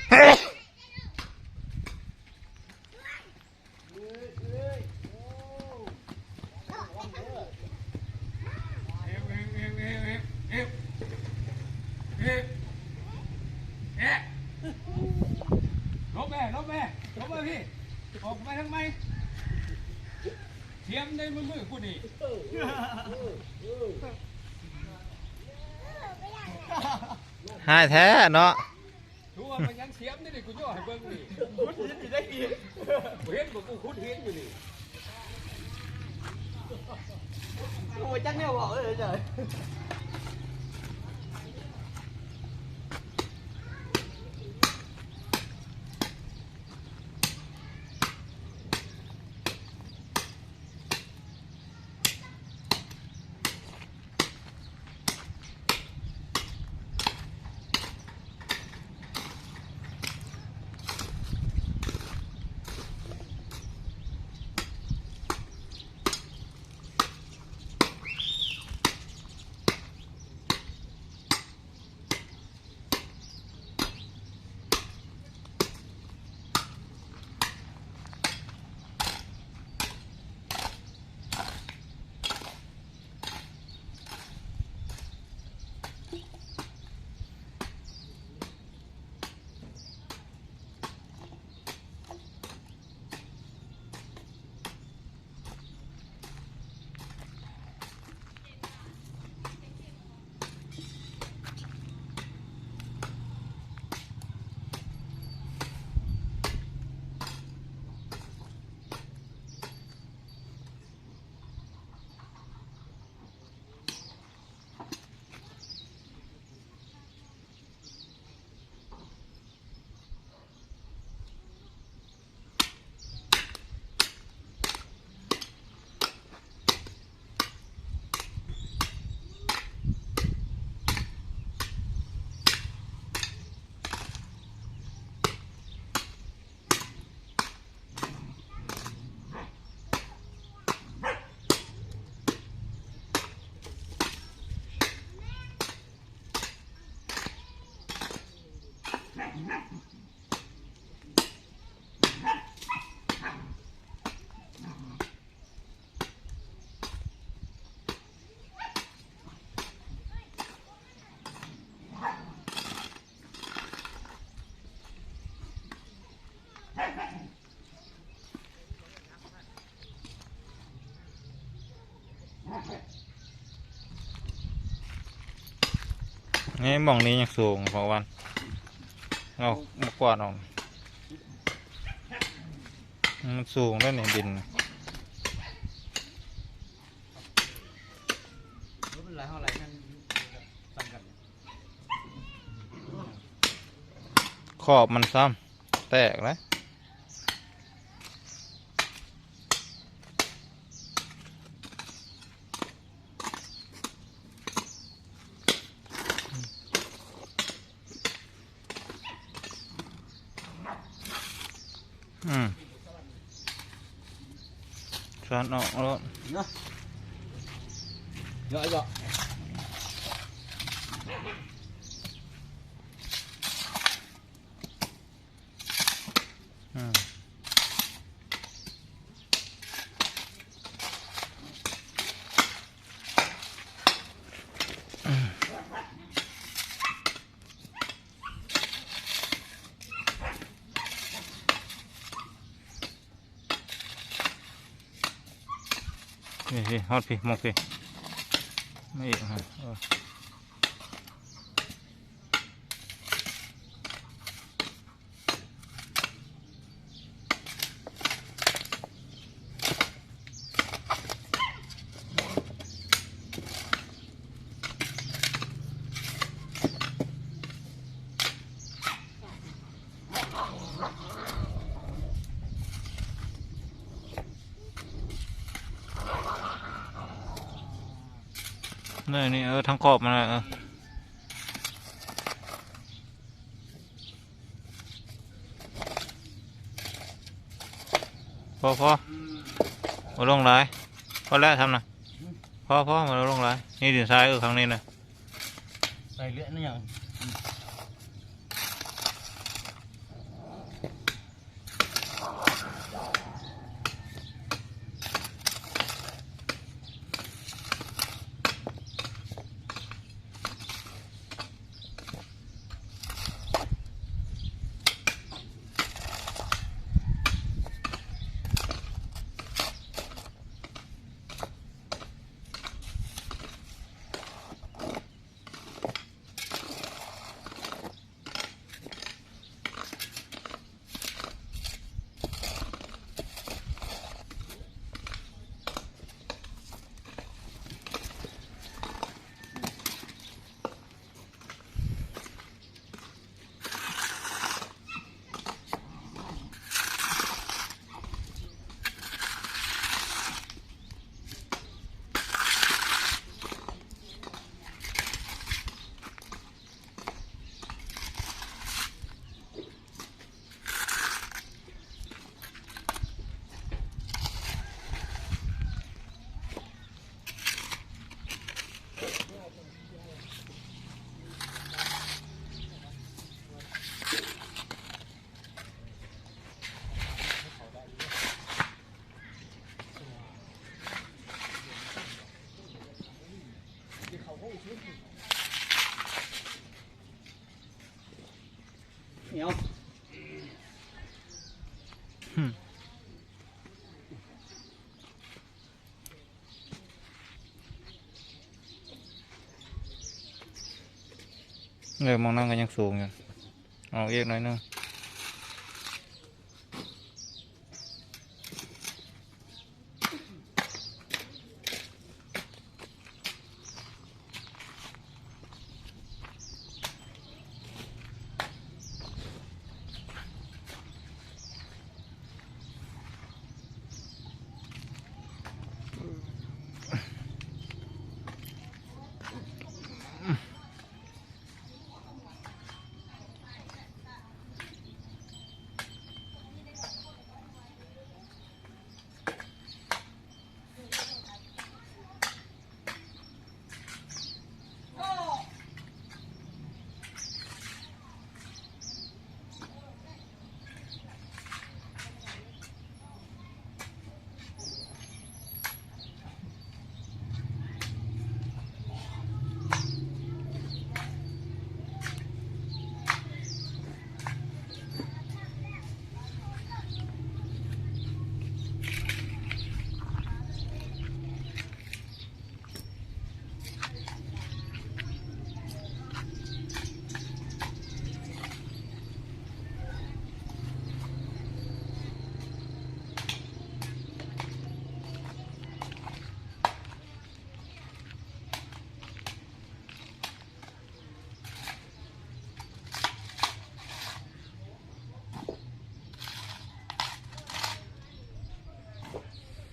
ຫຼົບແມ່ ຫຼົບແມ່ ຫຼົບມາພີ້ ອອກໄປທາງໃໝ່ ສຽມໃນມືໆ ຜູ້ນີ້ ຮ້າຍແທ້ເນາະ. ຖືວ່າມັນຍັງສຽມນີ້ ກູຍໍໃຫ້ເບິ່ງນີ້ ຂຸດຫີນຢູ່ໄດ້ອີກ ເຫັນບໍ່ ກູຂຸດຫີນຢູ່ນີ້ ໂອ້ຍ ຈັກແນວເວົ້າເອີຍ ເຈົ້າ. ນີ້ ໝ່ອງນີ້ຍັງສູງ ເພາະວ່າເອົາມາກວາດອອກ ມັນສູງແລ້ວນີ້ ດິນ ຂອບມັນຊ້ຳແຕກແລ້ວ. ອືມ ຊັ້ນອອກໂລດ ເນາະ ເຍາະ ເຍາະ. ອືມ ນີ້ ນີ້ ຮອດພີ້ ໝ່ອງພີ້ ມາອີກ ເອີ ນີ້ ນີ້ ເອີ ທາງຂອບມັນນະ ເອີ. ພໍ ພໍ ບໍ່ລົງຫຼາຍ ພໍແລ້ວ ຊ່ຳນະ ພໍ ພໍ ບໍ່ລົງຫຼາຍ. ນີ້ດິນຊາຍ ເອີ ຂ້າງນີ້ນະ ໃສ່ເລືອດນີ້ຫຍັງ. ອືມ ເອີ ໝ່ອງນັ້ນກໍຍັງສູງຢູ່ ອອກອີກໜ້ອຍໜຶ່ງ.